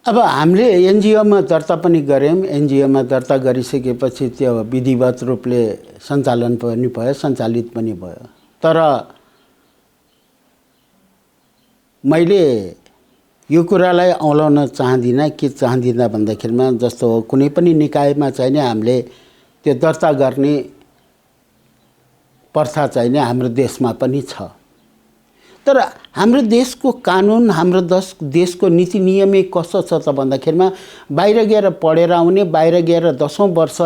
अब हामीले एनजिओमा दर्ता पनि गऱ्यौँ। एनजिओमा दर्ता गरिसकेपछि त्यो विधिवत रूपले सञ्चालन पनि भयो, सञ्चालित पनि भयो। तर मैले यो कुरालाई औलाउन चाहदिनँ। के चाहदिनँ भन्दाखेरिमा जस्तो कुनै पनि निकायमा चाहिँ नि हामीले त्यो दर्ता गर्ने प्रथा चाहिँ नि हाम्रो देशमा पनि छ। तर हाम्रो देशको कानुन, हाम्रो देशको नीति नियमै कस्तो छ त भन्दाखेरिमा बाहिर गएर पढेर आउने, बाहिर गएर 10औं वर्ष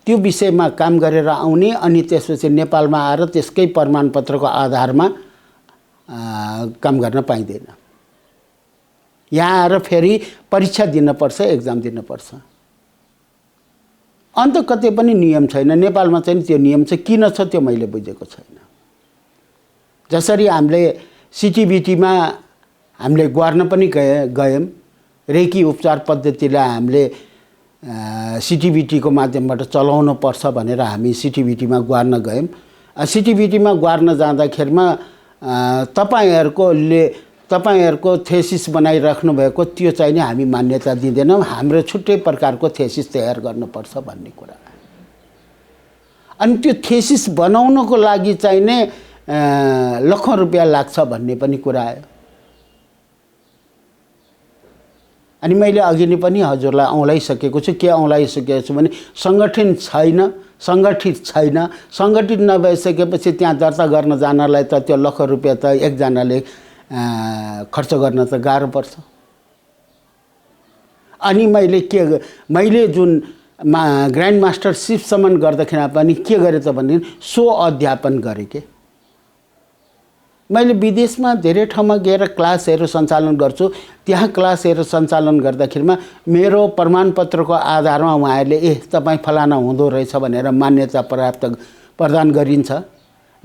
त्यो विषयमा काम गरेर आउने, अनि त्यसपछि नेपालमा आएर त्यसकै प्रमाणपत्रको आधारमा काम गर्न पाइँदैन। यहाँ आएर फेरि परीक्षा दिनुपर्छ, एक्जाम दिनुपर्छ। अन्त कतै पनि नियम छैन। नेपालमा चाहिँ त्यो नियम चाहिँ किन छ त्यो मैले बुझेको छैन। जसरी हामीले सिटिबिटीमा हामीले गर्न पनि गयौँ, रेकी उपचार पद्धतिलाई हामीले सिटिबिटीको माध्यमबाट चलाउनु पर्छ भनेर हामी सिटिबिटीमा गर्न गयौँ। सिटिबिटीमा गर्न जाँदाखेरिमा तपाईहरुको थेसिस बनाइराख्नु भएको त्यो चाहिँ नि हामी मान्यता दिँदैनौँ। हाम्रो छुट्टै प्रकारको थेसिस तयार गर्नुपर्छ भन्ने कुरा। अनि त्यो थेसिस बनाउनको लागि चाहिँ नि लाखौं रुपैयाँ लाग्छ भन्ने पनि कुरा आयो। अनि मैले अघि नै पनि हजुरलाई औँलाइसकेको छु। के औँलाइसकेको छु भने सङ्गठन छैन, सङ्गठित छैन। सङ्गठित नभइसकेपछि त्यहाँ दर्ता गर्न जानलाई त त्यो लाखौं रुपैयाँ त एकजनाले खर्च गर्न त गाह्रो पर्छ। अनि मैले जुन ग्रान्ड मास्टरसिपसम्म गर्दाखेरि पनि के गरेँ त भने सो अध्यापन गरेँ के। मैले विदेशमा धेरै ठाउँमा गएर क्लासहरू सञ्चालन गर्छु। त्यहाँ क्लासहरू सञ्चालन गर्दाखेरिमा मेरो प्रमाणपत्रको आधारमा उहाँहरूले तपाईँ फलाना हुँदो रहेछ भनेर मान्यता प्रदान गरिन्छ।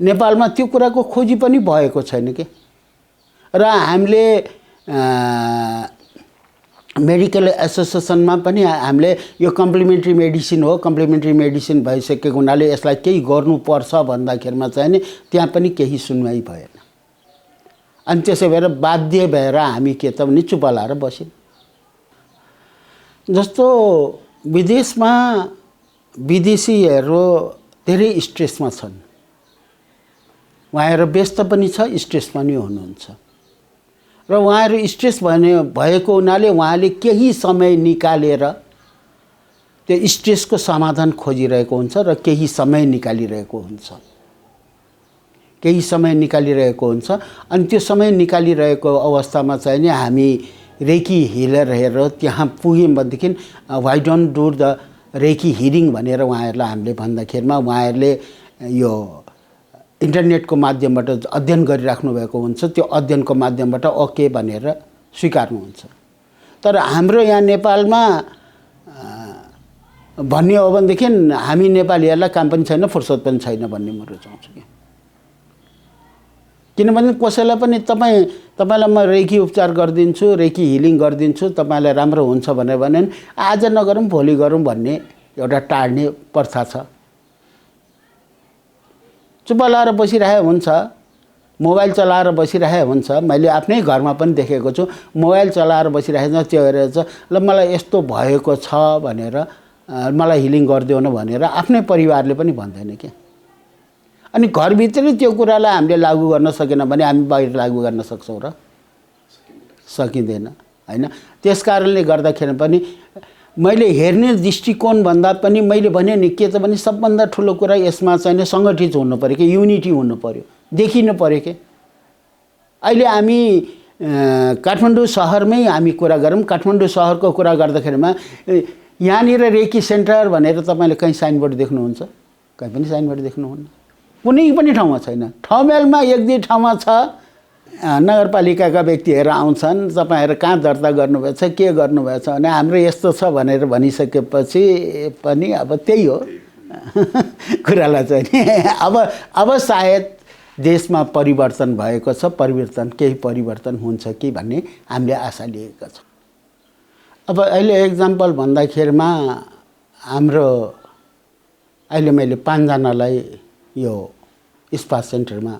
नेपालमा त्यो कुराको खोजी पनि भएको छैन के। र हामीले मेडिकल एसोसिएसनमा पनि हामीले यो कम्प्लिमेन्ट्री मेडिसिन हो, कम्प्लिमेन्ट्री मेडिसिन भइसकेको हुनाले यसलाई केही गर्नुपर्छ भन्दाखेरिमा चाहिँ नि त्यहाँ पनि केही सुनवाई भएन। अनि त्यसै भएर बाध्य भएर हामी के त भने चुप लाएर बस्यौँ। जस्तो विदेशमा विदेशीहरू धेरै स्ट्रेसमा छन्। उहाँहरू व्यस्त पनि छ, स्ट्रेस पनि हुनुहुन्छ। र उहाँहरू स्ट्रेस भएको हुनाले उहाँले केही समय निकालेर त्यो स्ट्रेसको समाधान खोजिरहेको हुन्छ र केही समय निकालिरहेको हुन्छ। अनि त्यो समय निकालिरहेको अवस्थामा चाहिँ नि हामी रेकी हिलर हेरेर त्यहाँ पुग्यौँ भनेदेखि why don't do the reiki healing भनेर उहाँहरूलाई हामीले भन्दाखेरिमा उहाँहरूले यो इन्टरनेटको माध्यमबाट अध्ययन गरिराख्नु भएको हुन्छ। त्यो अध्ययनको माध्यमबाट ओके भनेर स्वीकार्नुहुन्छ। तर हाम्रो यहाँ नेपालमा भन्ने हो भनेदेखि हामी नेपालीहरूलाई काम पनि छैन, फुर्सद पनि छैन भन्ने म रुचाउँछु कि। किनभने कसैलाई पनि तपाईलाई म रेकी उपचार गरिदिन्छु, रेकी हिलिङ गरिदिन्छु, तपाईँलाई राम्रो हुन्छ भनेर भने आज नगरौँ भोलि गरौँ भन्ने एउटा टाड्ने प्रथा छ। चुप्प लाएर बसिरहेको हुन्छ, मोबाइल चलाएर बसिरहेको हुन्छ। मैले आफ्नै घरमा पनि देखेको छु, मोबाइल चलाएर बसिरहेको छ, त्यो हेरेर चाहिँ ल मलाई यस्तो भएको छ भनेर मलाई हिलिङ गरिदेऊ न भनेर आफ्नै परिवारले पनि भन्दैन के। अनि घरभित्रै त्यो कुरालाई हामीले लागू गर्न सकेन भने हामी बाहिर लागू गर्न सक्छौँ र? सकिँदैन हैन। त्यस कारणले गर्दाखेरि पनि मैले हेर्ने दृष्टिकोण भन्दा पनि मैले भने नि के त भने सबभन्दा ठुलो कुरा यसमा चाहिँ सङ्गठित हुनु पर्यो कि युनिटी हुनु पर्यो, देखिनु पर्यो के। अहिले हामी काठमाडौँ सहरमै हामी कुरा गरौँ। काठमाडौँ सहरको कुरा गर्दाखेरिमा यहाँनिर रेकी सेन्टर भनेर तपाईँले कहीँ साइनबोर्ड देख्नुहुन्छ? कहीँ पनि साइनबोर्ड देख्नुहुन्न, कुनै पनि ठाउँमा छैन। ठमेलमा एक दुई ठाउँमा छ, नगरपालिकाका व्यक्तिहरू आउँछन्, तपाईँहरू कहाँ दर्ता गर्नुभएछ, के गर्नुभएछ भने हाम्रो यस्तो छ भनेर भनिसकेपछि पनि अब त्यही हो कुरालाई चाहिँ नि अब सायद देशमा परिवर्तन भएको छ, केही परिवर्तन हुन्छ कि भन्ने हामीले आशा लिएका छौँ। अब अहिले एक्जाम्पल भन्दाखेरिमा हाम्रो अहिले मैले 5 जनालाई यो स्पा सेन्टरमा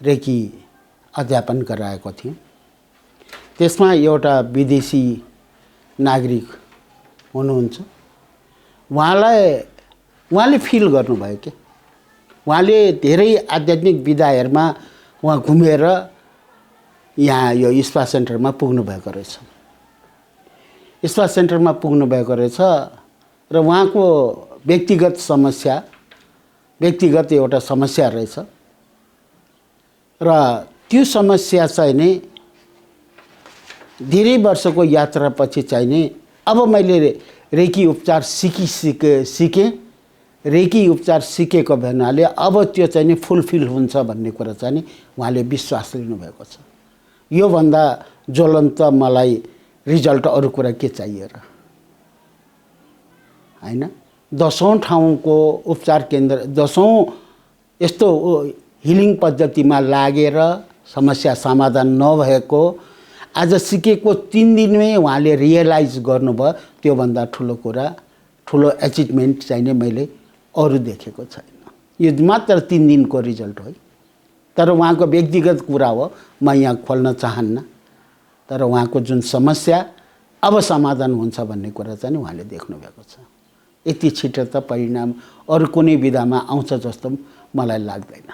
रेकी अध्यापन गराएको थिएँ। त्यसमा एउटा विदेशी नागरिक हुनुहुन्छ, उहाँले फिल गर्नुभयो कि उहाँले धेरै आध्यात्मिक विधाहरूमा उहाँ घुमेर यहाँ यो स्पा सेन्टरमा पुग्नु भएको रहेछ। स्पा सेन्टरमा पुग्नु भएको रहेछ र उहाँको व्यक्तिगत एउटा समस्या रहेछ र त्यो समस्या चाहिँ नि धेरै वर्षको यात्रापछि चाहिँ नि अब मैले रेकी उपचार सिकेँ। रेकी उपचार सिकेको भन्नाले अब त्यो चाहिँ नि फुलफिल हुन्छ भन्ने कुरा चाहिँ नि उहाँले विश्वास लिनुभएको छ। योभन्दा ज्वलन्त मलाई रिजल्ट अरू कुरा के चाहिए र हैन। 10औं ठाउँको उपचार केन्द्र, 10औं यस्तो हिलिङ पद्धतिमा लागेर समस्या समाधान नभएको आज सिकेको 3 दिनमै उहाँले रियलाइज गर्नुभयो। त्योभन्दा ठुलो कुरा, ठुलो एचिभमेन्ट चाहिँ मैले अरू देखेको छैन। यो मात्र 3 दिनको रिजल्ट हो, तर उहाँको व्यक्तिगत कुरा हो, म यहाँ खोल्न चाहन्न। तर उहाँको जुन समस्या अब समाधान हुन्छ भन्ने कुरा चाहिँ उहाँले देख्नुभएको छ। यति छिटो त परिणाम अरू कुनै विधामा आउँछ जस्तो मलाई लाग्दैन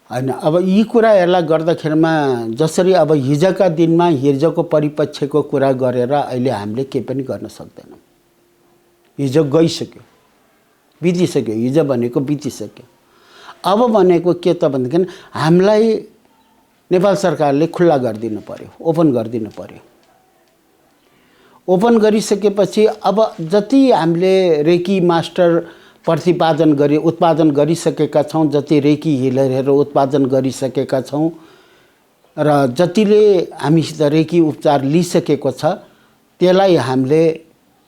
हैन। अब यी कुराहरूलाई गर्दाखेरिमा जसरी अब हिजोका दिनमा हिजोको परिप्रेक्ष्यको कुरा गरेर अहिले हामीले केही पनि गर्न सक्दैनौँ। हिजो गइसक्यो, बितिसक्यो, हिजो भनेको बितिसक्यो। अब भनेको के त भनेदेखि हामीलाई नेपाल सरकारले खुल्ला गरिदिनु पर्यो, ओपन गरिदिनु पर्यो। ओपन गरिसकेपछि अब जति हामीले रेकी मास्टर उत्पादन गरिसकेका छौँ, जति रेकी हिलरहरू उत्पादन गरिसकेका छौँ र जतिले हामीसित रेकी उपचार लिइसकेको छ, त्यसलाई हामीले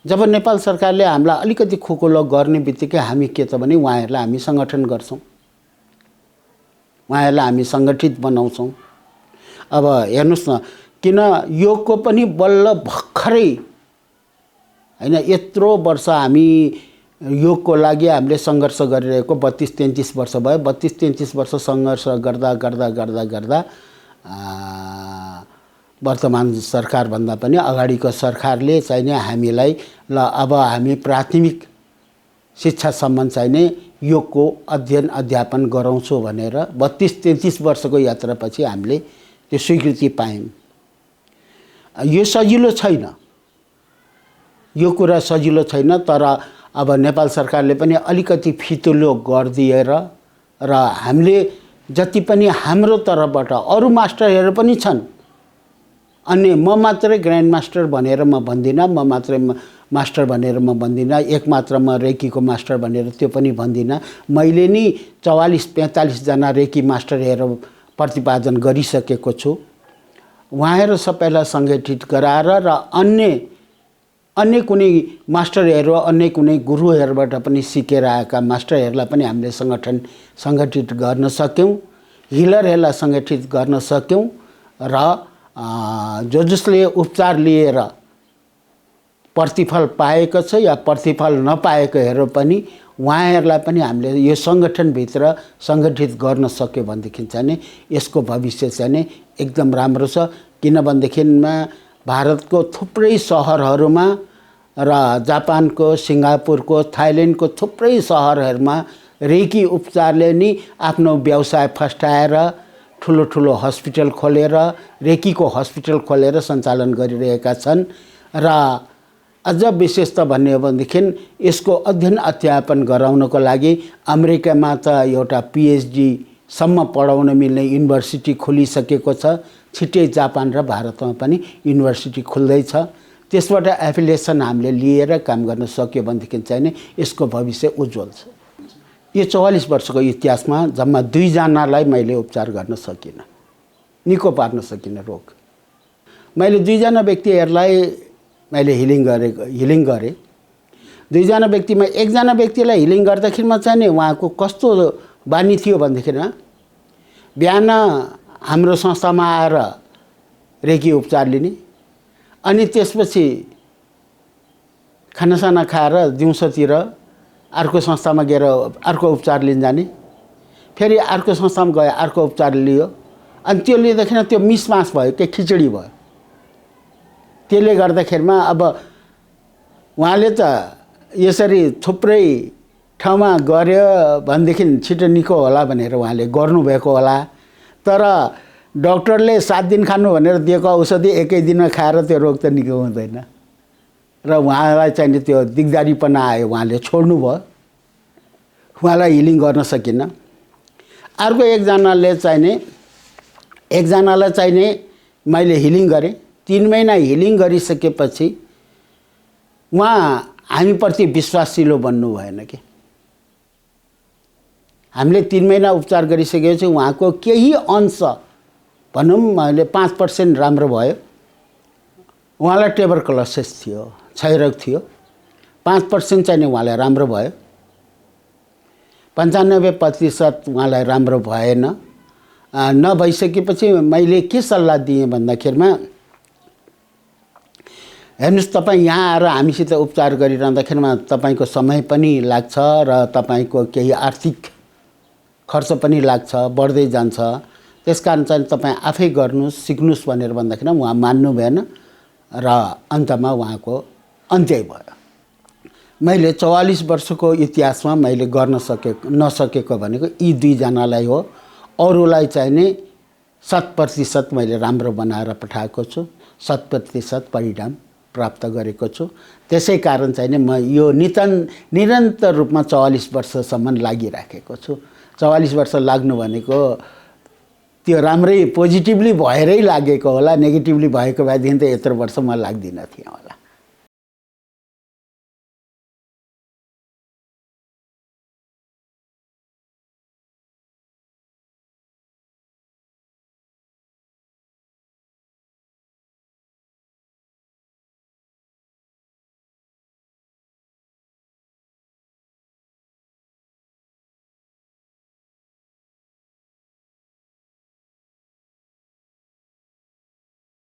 जब नेपाल सरकारले हामीलाई अलिकति खुकुलो गर्ने बित्तिकै हामी के त भने उहाँहरूलाई हामी सङ्गठन गर्छौँ, उहाँहरूलाई हामी सङ्गठित बनाउँछौँ। अब हेर्नुहोस् न, किन योगको पनि बल्ल भर्खरै हैन, यत्रो वर्ष हामी योगको लागि हामीले सङ्घर्ष गरिरहेको 32-33 वर्ष भयो। 32-33 वर्ष सङ्घर्ष गर्दा वर्तमान सरकारभन्दा पनि अगाडिको सरकारले चाहिँ नि हामीलाई ल अब हामी प्राथमिक शिक्षासम्म चाहिँ नि योगको अध्ययन अध्यापन गराउँछौँ भनेर 32-33 वर्षको यात्रापछि हामीले त्यो स्वीकृति पायौँ। यो सजिलो छैन, यो कुरा सजिलो छैन। तर अब नेपाल सरकारले पनि अलिकति फितुलो गरिदिएर र हामीले जति पनि हाम्रो तर्फबाट अरू मास्टरहरू पनि छन्, अन्य म मात्रै ग्रान्ड मास्टर भनेर म भन्दिनँ, म मात्रै मास्टर भनेर म भन्दिनँ, एक मात्र म रेकीको मास्टर भनेर त्यो पनि भन्दिनँ। मैले नि 44-45 जना रेकी मास्टरहरू प्रतिपादन गरिसकेको छु। उहाँहरू सबैलाई सङ्गठित गराएर र अन्य कुनै मास्टरहरू, अन्य कुनै गुरुहरूबाट पनि सिकेर आएका मास्टरहरूलाई पनि हामीले सङ्गठित गर्न सक्यौँ हिलरहरूलाई सङ्गठित गर्न सक्यौँ र जसले उपचार लिएर प्रतिफल पाएको छ या प्रतिफल नपाएकोहरू पनि उहाँहरूलाई पनि हामीले यो सङ्गठनभित्र सङ्गठित गर्न सक्यो भनेदेखि चाहिँ नि यसको भविष्य चाहिँ नि एकदम राम्रो छ। किनभनेदेखिमा भारतको थुप्रै सहरहरूमा र जापानको, सिङ्गापुरको, थाइल्यान्डको थुप्रै सहरहरूमा रेकी उपचारले नि आफ्नो व्यवसाय फस्टाएर ठुलो ठुलो हस्पिटल खोलेर, रेकीको हस्पिटल खोलेर सञ्चालन गरिरहेका छन्। र अझ विशेष त भन्ने हो भनेदेखि यसको अध्ययन अध्यापन गराउनको लागि अमेरिकामा त एउटा PhD सम्म पढाउन मिल्ने युनिभर्सिटी खोलिसकेको छ। छिट्टै जापान र भारतमा पनि युनिभर्सिटी खुल्दैछ। त्यसबाट एफिलिएसन हामीले लिएर काम गर्न सक्यो भनेदेखि चाहिँ नि यसको भविष्य उज्जवल छ। यो 44 वर्षको इतिहासमा जम्मा 2 जनालाई मैले उपचार गर्न सकिनँ, निको पार्न सकिनँ रोग। मैले 2 जना व्यक्तिहरूलाई मैले हिलिङ गरेँ। 2 जना व्यक्तिमा 1 जना व्यक्तिलाई हिलिङ गर्दाखेरिमा चाहिँ नि उहाँको कस्तो बानी थियो भनेदेखिमा बिहान हाम्रो संस्थामा आएर रेकी उपचार लिने, अनि त्यसपछि खानासाना खाएर दिउँसोतिर अर्को संस्थामा गएर अर्को उपचार लिन जाने, फेरि अर्को संस्थामा गयो अर्को उपचार लियो, अनि त्यो लिँदाखेरि त्यो मिसमास भयो, के खिचडी भयो। त्यसले गर्दाखेरिमा अब उहाँले त यसरी थुप्रै ठाउँमा गर्यो भनेदेखि छिटो निको होला भनेर उहाँले गर्नुभएको होला। तर डाक्टरले 7 दिन खानु भनेर दिएको औषधि एकै दिनमा खाएर त्यो रोग त निको हुँदैन र उहाँलाई चाहिँ त्यो दिगदारीपना आयो, उहाँले छोड्नु भयो, उहाँलाई हिलिङ गर्न सकिनँ। अर्को एकजनालाई चाहिँ मैले हिलिङ गरेँ। 3 महिना हिलिङ गरिसकेपछि उहाँ हामीप्रति विश्वासिलो बन्नु भएन कि। हामीले 3 महिना उपचार गरिसकेपछि उहाँको केही अंश भनौँ मैले 5% राम्रो भयो। उहाँलाई ट्युबरकुलोसिस थियो, क्षयरोग थियो। 5% चाहिँ उहाँलाई राम्रो भयो, 95% उहाँलाई राम्रो भएन। नभइसकेपछि मैले के सल्लाह दिएँ भन्दाखेरिमा हेर्नुस्, तपाईँ यहाँ आएर हामीसित उपचार गरिरहँदाखेरिमा तपाईँको समय पनि लाग्छ र तपाईँको केही आर्थिक खर्च पनि लाग्छ, बढ्दै जान्छ। त्यसकारण चाहिँ तपाईँ आफै गर्नुहोस्, सिक्नुहोस् भनेर भन्दाखेरि उहाँ मान्नु भएन र अन्तमा उहाँको अन्त्य भयो। मैले 44 वर्षको इतिहासमा मैले गर्न नसकेको भनेको यी 2 जनालाई हो। अरूलाई चाहिँ नि 100% मैले राम्रो बनाएर पठाएको छु, 100% परिणाम प्राप्त गरेको छु। त्यसै कारण चाहिँ नि म यो निरन्तर रूपमा 44 वर्षसम्म लागिराखेको छु। 44 वर्ष लाग्नु भनेको त्यो राम्रै पोजिटिभली भएरै लागेको होला, नेगेटिभली भएको भएदेखि त यत्रो वर्ष म लाग्दिनँ थियो।